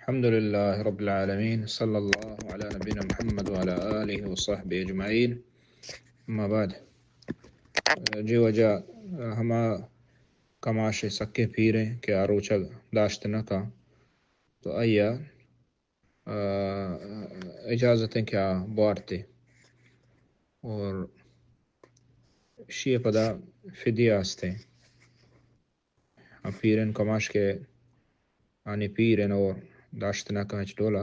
الحمد لله رب العالمين، صلى الله على نبينا محمد وعلى آله وصحبه أجمعين. أما بعد، جی وجہ ہما کماش سکیں پیریں کہ آ روچگ داشت نہ کن، تو آئی ءَ، آ، اجازت ایں کہ آ بوارتے اور شی پدا فدیہ استیں۔ آ پیریں کماش کہ آنی پیریں اور داشت نہ کن ہچ ڈولا،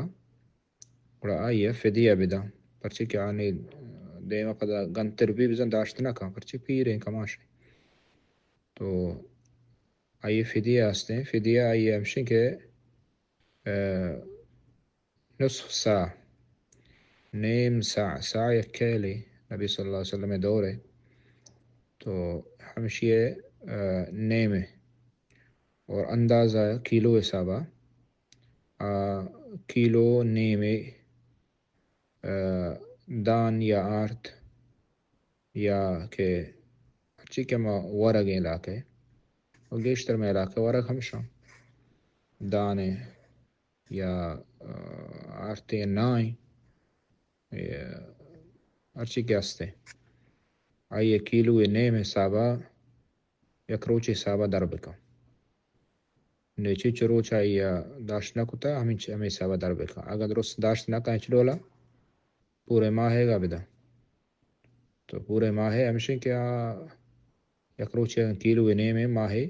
گڑا آئی ءَ فدیہ بداں، پرچے کہ آنی دیم ءَ پدا گنتر بی بزاں داشت نہ کن، پرچے پیریں کماش۔ تو آئی ءَ فدیہ استیں، فدیہ آئی ءَ ہمشیں کہ، آ، نصف صاع، نیم صاع، صاع یک کیلے نبی صلی اللہ علیہ وسلم ءِ دور ءَ، تو ہمشی ءَ، آ، نیمے اور اندازہ کیلو حسابا، آ، کیلو نیمے، آ، دان یا آرت یا کہ ہرچی کہ ما ورگیں علاقہ ءَ، و گیشتر مئے علاقہ ورگ ہمشاں دانے یا، آ، آرتیں نائیں، اے، ہرچی کہ ہستیں، آئی ءَ کیلو ءِ نیم حسابا یک روچے حسابا در بکن۔ نی چنچو روچ آئی ءَ داشت نہ کتا، ہمے چ-، ہمے حسابا در بکن۔ اگاں درست داشت نہ کن ہچ ڈولا، پورے ماہیگا بداں۔ تو پورے ماہے ہمشیں کہ آ یک روچے کیلو ءِ نیمے، ماہے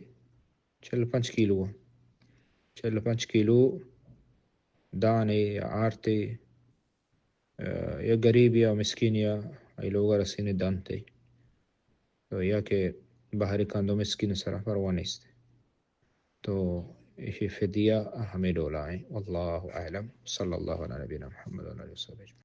چل پنچ کیلو۔ چل پنچ کیلو دانے یا آرتے، آ، یا غریب یا مسکین یا اے لوگا رسینے دنتے۔ تو یا کہ بہر کندو مسکین سرا پرواہ نیست۔ تو ایشی فدیہ ہمے ڈولا ایں۔ واللہ اعلم۔ صلی اللہ علی نبینا محمد وعلی آلہ وصحبہ اجمعین۔